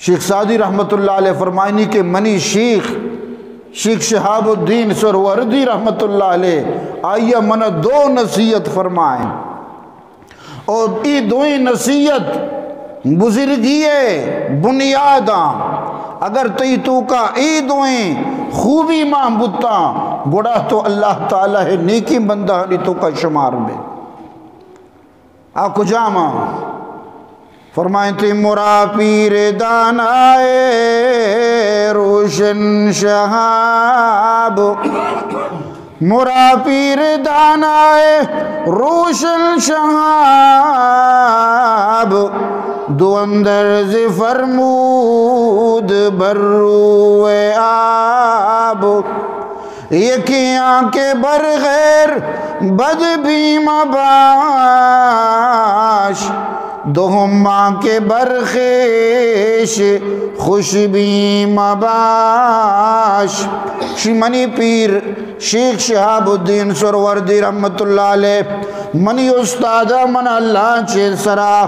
شیخ سعدی رحمت اللہ علیہ فرمائنی کہ منی شیخ، شیخ شہاب الدین سہروردی رحمت اللہ علیہ، آئیا منا دو نصیحت فرمائیں۔ اور ای دوئیں نصیحت بزرگی ءِ بنیاداں۔ اگر تئی توکا ای دوئیں خوبی مان بوتاں، گڑا تو اللہ تعالیٰ ءِ نیکیں بندہانی توکا شمار بے۔ آ کجام آں؟ فرمائنتی، مرا پیر دانائے روشن شہاب، مرا پیر دانائے روشن شہاب، دو اندر ز فرمود بر روئے آب۔ یکیاں کہ بر غیر بد بی مباش، دوہماں کہ بر خیش خوش بی مباش۔ شی منی پیر شیخ شہاب الدین سہروردی رحمت اللہ علیہ، منی استاد، من اللہ چے سرا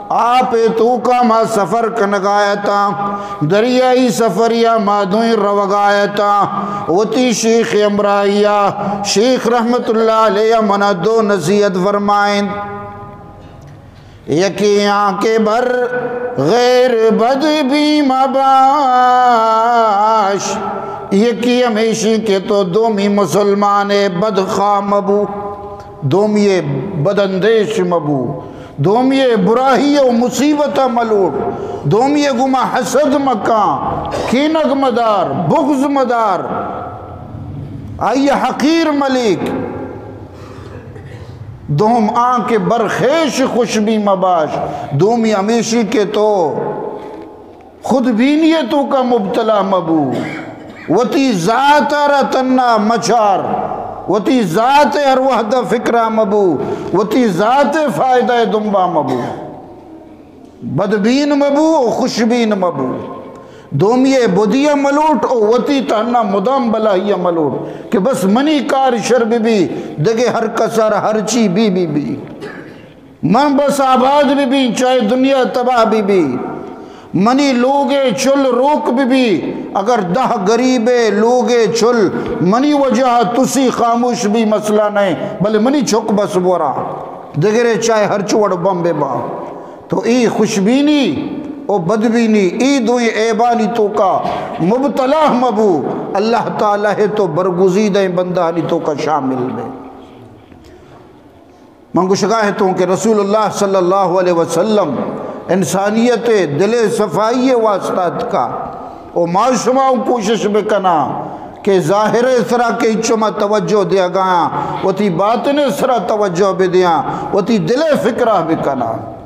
آپ ءِ توکا ما سفر کنگا اتاں، دریائی سفریا ما دوئیں روگا اتاں۔ وتی شیخ ہمراہیا شیخ رحمت اللہ علیہ منا دو نصیحت فرمائیں۔ یکیاں کہ بر غیر بد بی مباش، یکی ہمیشی کہ تو دومی مسلمان ءِ بدخواہ مبو، دومی ءِ بداندیش مبو، دومی ءِ براہی و مصیبت ءَ ملوٹ، دومی ءِ گوما حسد مکاں، کینگ مدار، بغض مدار، آئی ءَ حقیر ملیک۔ دوم آں کہ بر خیش خوش بی مباش، دومی ہمیشی کہ تو خود بینی ءِ توکا مبتلا مبو، وتی ذات ءَ را تہنا مچار، وتی ذات ءِ ہر وہد ءَ فکرا مبو، وتی ذات ءِ فائدہ ءِ دمبا مبو، بدبین مبو و خوشبین مبو۔ دومی ءِ بدی ءَ ملوٹ و وتی تہنا مدام بلاہی ءَ ملوٹ کہ بس منی کار شر بہ بی، دگہ ہر کس ءَ را ہرچی بی بہ بی۔ من بس آباد بہ بیں، چاہے دنیا تباہ بہ بی، منی لوگ ءِ چل روک بہ بی، اگر دہ گریب ءِ لوگ ءِ چل منی وجہ ءَ تسی خاموش بی، مسئلہ نئیں، بلے منی چک بس بورا، دگرے چاہے ہرچ وڑ بم بہ باں۔ تو ای خوشبینی و بدبینی، ای دوئیں عیبانی توکا مبتلا مبو، اللہ تعالیٰ ءِ تو برگزیدہ بندہانی توکا شامل بے۔ من گوشگا اتوں کہ رسول اللہ صلی اللہ علیہ وسلم انسانیت ءِ دل ءِ صفائی ءِ واسطہ اتکا، و ما شما اوں کوشش بکناں کہ ظاہر ءِ سرا کہ ہچ ما توجہ دیگایاں، وتی باطن ءِ سرا توجہ بدیاں، وتی دل ءِ فکرا بکناں۔